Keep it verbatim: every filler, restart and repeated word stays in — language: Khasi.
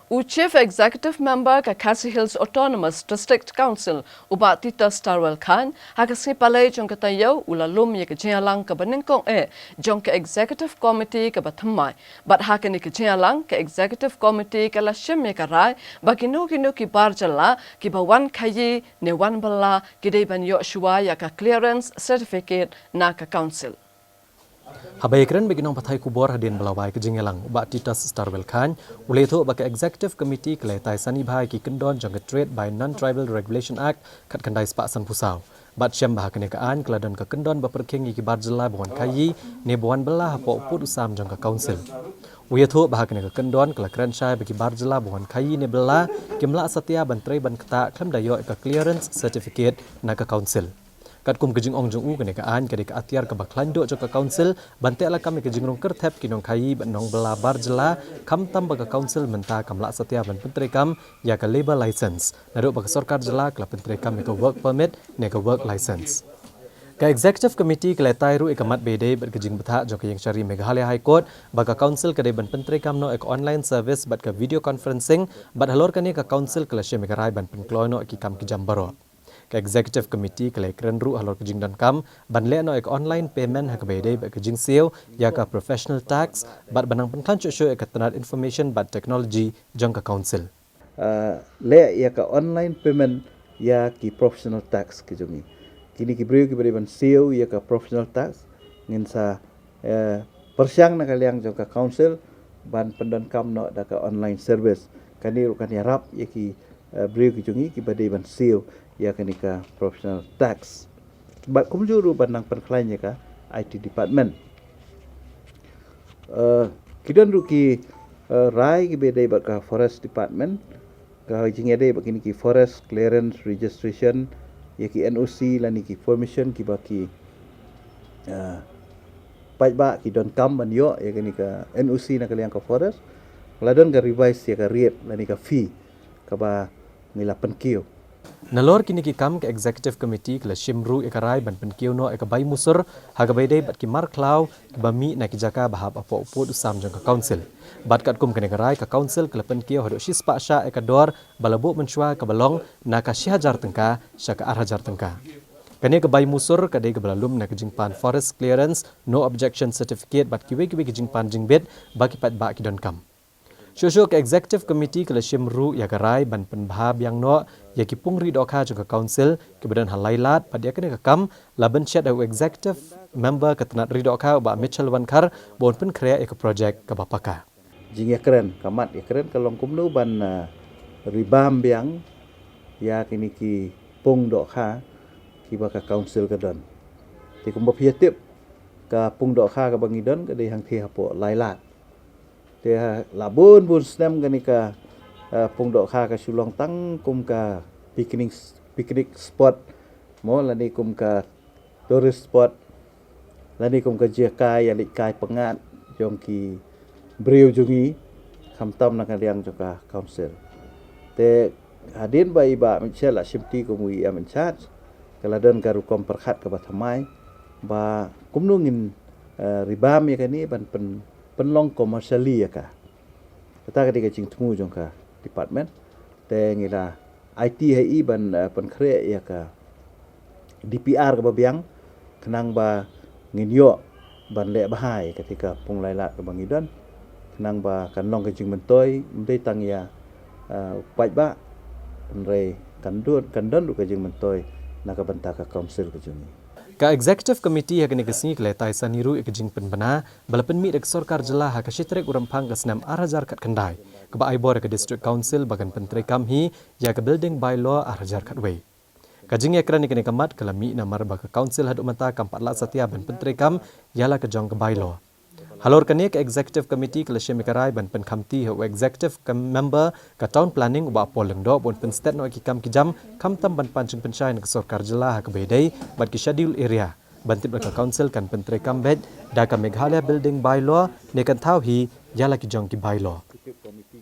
U Chief Executive Member ka Khasi Hills Autonomous District Council, u Bah Titus Tarwel Chyne, ha ka sngi Palei jong ka taïew, u la lum ïa ka jingïalang kaba nyngkong eh jong ka Executive Committee kaba thymmai. Bad ha kane ka jingïalang, ka Executive Committee ka la shim ïa ka rai ba kino kino ki bar jylla kiba wan khaïi ne wan bylla ki dei ban ïoh shuwa ïa ka clearance certificate na ka Council. Haba ïakren bad ki nongpathai khubor hadien ba la wai ka jingïalang, u Bah Titus Tarwel Chyne u la ïathuh ba ka Executive Committee ka la ïatai sani bha ïa ki kyndon jong ka Trade by Non-Tribal Regulation Act khatkhyndai spah sanphew saw. Bad shem ba ha kane ka aiñ ka la don ka kyndon ba pyrkhing ïa ki bar jylla ba wan khaïi ne ba wan bylla hapoh u pud u sam jong ka Council. U ïathuh ba ha kane ka kyndon ka la kren shai ba ki bar jylla ba wan khaïi ne bylla kim lah satia ban trei ban ktah khlem da ïoh ïa ka clearance certificate na ka Council. Katkum ka jingong jong u, kane ka aiñ ka dei ka atiar kaba khlaiñ duh jong ka Council ban teh lakam ïa ka jingrung kyrthep ki nongkhaïi bad nongbylla bar jylla, khamtam ba ka Council mynta kam lah satia ban pyntreikam ïa ka labour license, naduh ba ka sorkar jylla ka la pyntreikam ïa ka work permit ne ka work license. Ka Executive Committee ka la ïatai ruh ïa ka mat ba ïadei bad ka jingbthah jong ka ïingshari Meghalaya High Court ba ka Council ka dei ban pyntreikam noh ïa ka online service bad ka video conferencing, bad halor kane ka Council ka la shim ïa ka rai ban pynkloi noh ïa ki kam ki jam baroh. Ka Executive Committee ka la ïakren ruh halor ka jingdonkam ban leh noh ïa ka online payment ha kaba ïadei bad ka jingsiew ïa ka professional tax, bad ban nang pynkhlaiñ shuh shuh ïa ka tnat information bad technology jong ka Council. Ah, leh ïa ka online payment ïa ki professional tax ki jong ngi. Kine ki briew kiba dei ban siew ïa ka professional tax, ngin sa, eh, pyrshang na ka liang jong ka Council ban pyndonkam noh da ka online service. Kane ruh kan ïarap ïa ki, eh, briew ki jong ngi kiba dei ban siew ïa kane ka professional tax. Bad kumjuh ruh ban nang pynkhlaiñ ïa ka I T department. Eh, ki don ruh ki, eh, rai kiba dei bad ka Forest Department, ka jingïadei bad kine ki forest clearance registration, ïa ki N O C lane ki permission kiba ki, eh, paidbah ki donkam ban ïoh ïa kane ka N O C na ka liang ka forest. La don ka revise ïa ka rate lane ka fee kaba ngi la pynkiew. Nalor kine ki kam, ka Executive Committee ka la shim ruh ïa ka rai ban pynkiew noh ïa ka bai musur ha kaba ïadei bad ki mar khlaw kiba mih na ki jaka ba hap hapoh u pud u sam jong ka Council. Bad katkum kane ka rai, ka Council ka la pynkiew haduh shispah shah ïa ka dor ba la buh mynshuwa kaba long na ka shi hajar tyngka sha ka ar hajar tyngka. Kane ka bai musur ka dei kaba la lum na ka jingpan Forest Clearance No Objection Certificate bad kiwei kiwei ki jingpan jingbit ba ki paidbah ki donkam. Shuh shuh ka Executive Committee ka la shim ruh ïa ka rai ban pynbha biang noh ïa ki pung ri dohkha jong ka Council kiba don ha Lailad, bad ïa kane ka kam la bynshet da u Executive Member ka tnat ri dohkha, u Bah Mitchell Wankhar, ba un pynkhreh ïa ka project kaba paka. Jingïakren, ka mat ïakren ka long kumno ban, eh, ri bam biang ïa kine ki pung dohkha kiba ka Council ka don. Te kumba phi ïa tip, ka pung dohkha kaba ngi don ka dei hangthie hapoh Lailad. Te ha la bun bun snem kane ka, eh, pung dohkha ka shu long tang kum ka picnic, picnic spot mo, lane kum ka tourist spot, lane kum ka jaka ïaleit kai pyngngad jong ki briew jong ngi, khamtam na ka liang jong ka Council. Te hadien ba i Bah Mitchell la shimti kum u E M in charge, ka la don ka rukom pyrkhat kaba thymmai ba kumno ngin, eh, ri bam ïa kane ban pyn pynlong commercially ïa ka. Kata ka dei ka jingthmu jong ka department. Te ngi la aiti ha i ban, eh, pynkhreh ïa ka D P R kaba biang, khnang ba ngin ïoh ban leh bha ïa kata ka pung Lailad kaba ngi don, khnang ba kan long ka jingmyntoi ym dei tang ïa, eh, u paidbah, hynrei kan don, kan don ruh ka jingmyntoi na ka bynta ka Council ka jong ngi. Ka Executive Committee ha kane ka sngi ka la ïatai sani ruh ïa ka jingpynbna ba la pynmih da ka sorkar jylla ha ka shi tarik u Rymphang ka snem ar hajar khatkhyndai, kaba ai bor ïa ka District Council ba kan pyntreikam hi ïa ka Building Bylaw ar hajar khatwei. Ka jingïakren ïa kane ka mat ka la mih namar ba ka Council haduh mynta kam pat lah satia ban pyntreikam ïa la ka jong ka Bylaw. Halor kane, ka Executive Committee ka la shim ïa ka rai ban pynkhamti ha u Executive Cam-, Member ka Town Planning, u Bah Paul Lyngdoh, ba un pynstet noh ïa ki kam ki jam, khamtam ban pan jingpynshai na ka sorkar jylla ha kaba ïadei bad ki Schedule Area, ban tip lada ka Council kan pyntreikam beit da ka Meghalaya Building Bylaw ne kan thaw hi ïa la ki jong ki Bylaw.